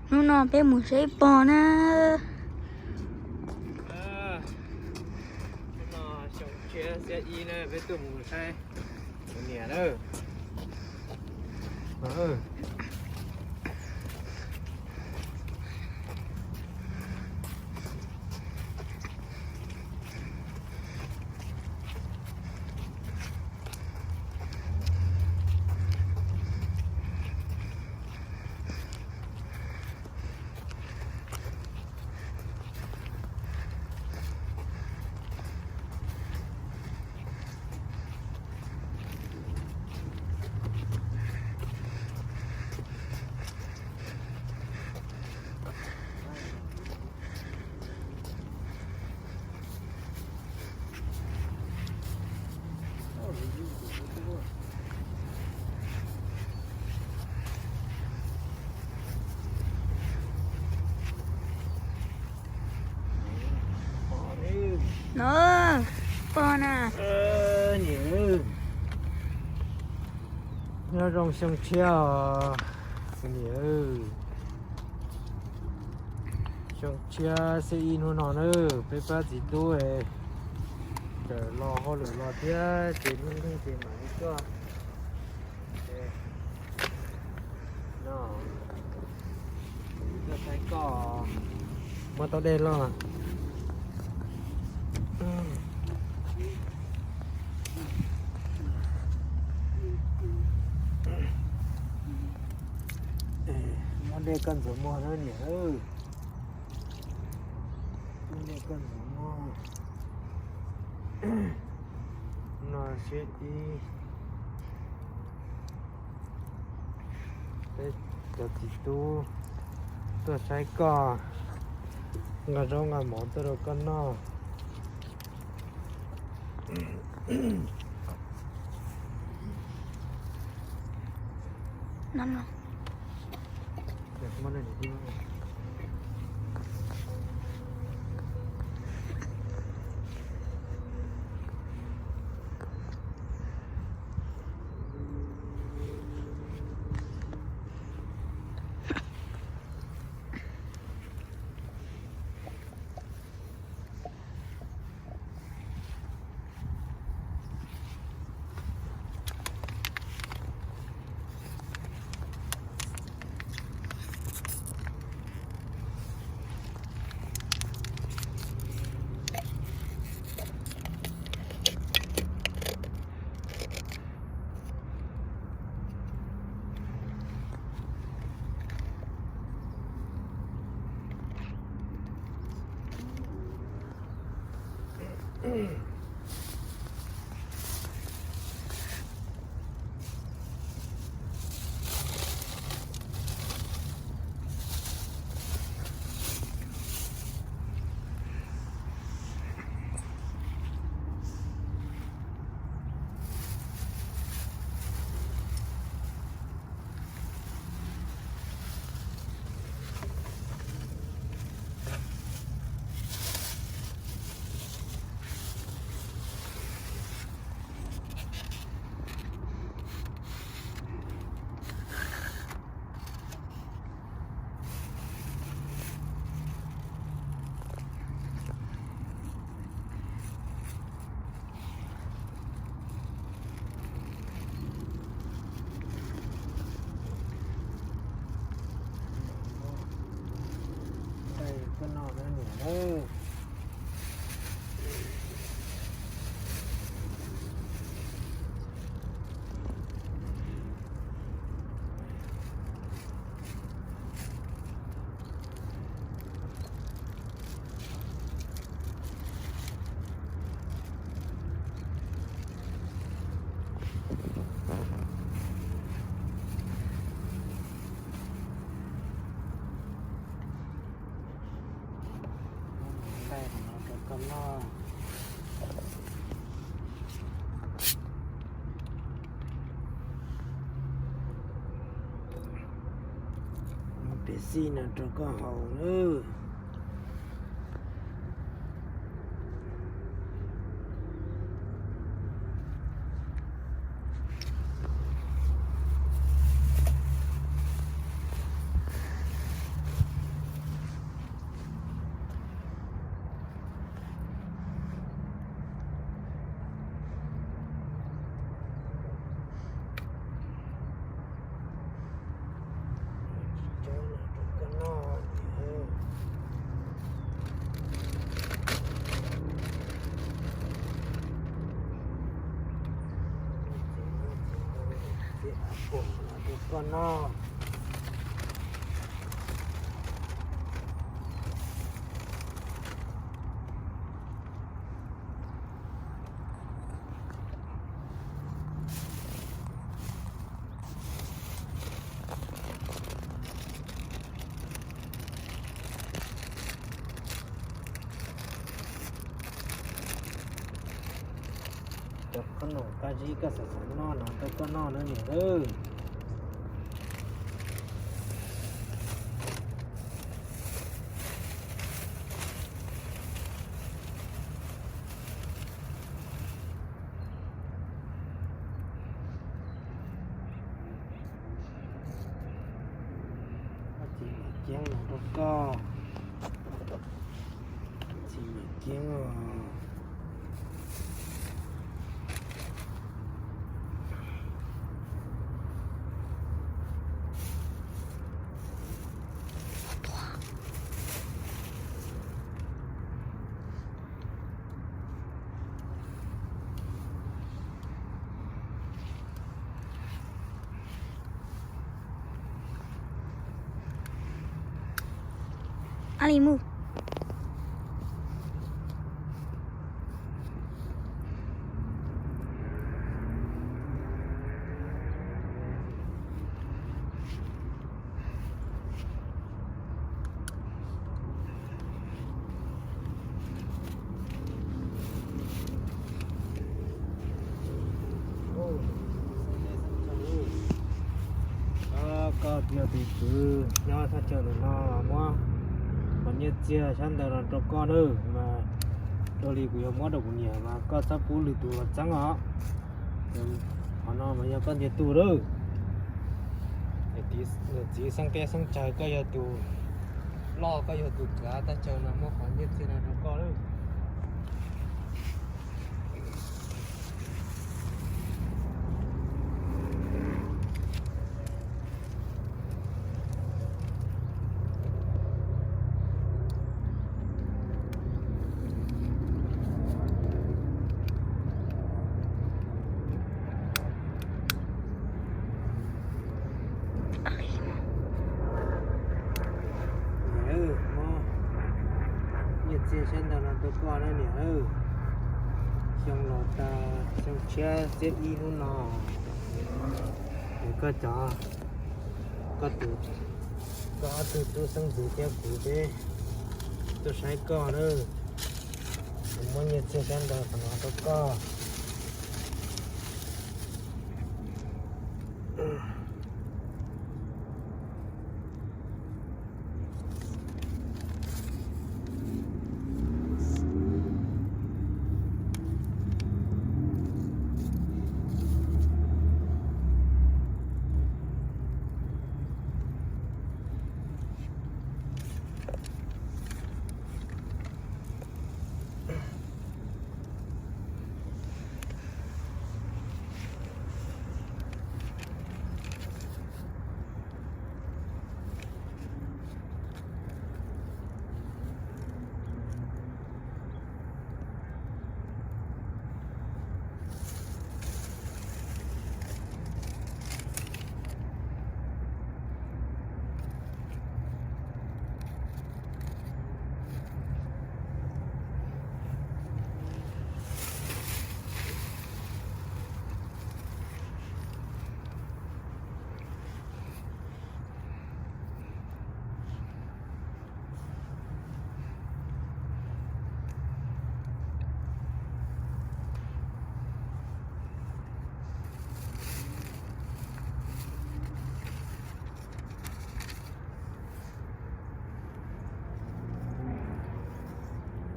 Hnub no peb mus saib pog na. Hnub no xyoo tshiab xiab ib na, peb tuaj mus saib kuv niam na. No, pog na. Niam, nyob zoo xyoo tshiab os niam. Xyoo tshiab xiab ib hnub no na, peb pab txiv tub tawm los hauj lwm los thiab ces lub neej ces mam li tuaj. No, tuaj saib koj. Muab tau dej loj. Muab dej koj ntxuav muag na niam. Muab dej koj ntxuav muag. No seb ib, peb cov txiv tub tuaj saib koj, nqa zaub nqa mov tuaj rau koj noj. Peb xij no rau koj haus nawb. Rau koj noj. Cov qhob noom qab zib koj xav xav noj no rau koj noj na niam lauj. Koj txiv Maiv Ceeb no rau koj. Txiv Maiv Ceeb os. Koj yog tus tswv nyob thaj chaw ntawm no muab qhov nyiaj txiag sab ntawd no rau koj nawb, mas raws li kuv yuav muab rau kuv niam mas koj txhob pub lwm tus los txeeb os. Qhov no mas yog koj ntiag tug lawm. Niam txiv xeeb teb xeeb chaw, koj yog tus loj, koj yog tus kav thaj chaw no, muab qhov nyiaj txiag no rau koj lawm. Niam, muab nyiaj txiag sab ntawd no rau koj na niam. Xyoo los tas xyoo tshiab xiab ib hnub no, es koj cov, koj tus, koj ob tug tub xeeb ntxwv thiab kuv peb tuaj saib koj na. Kuv muab nyiaj txiag sab ntawd qhov no rau koj.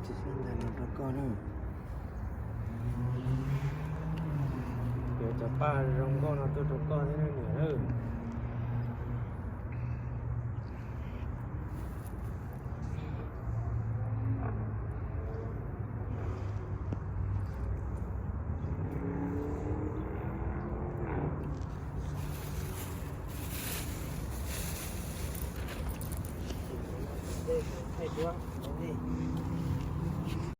Tsis xav ntawm no rau koj na. Yuav cov paj zoo nkauj no tuaj rau koj thiab niam lawm.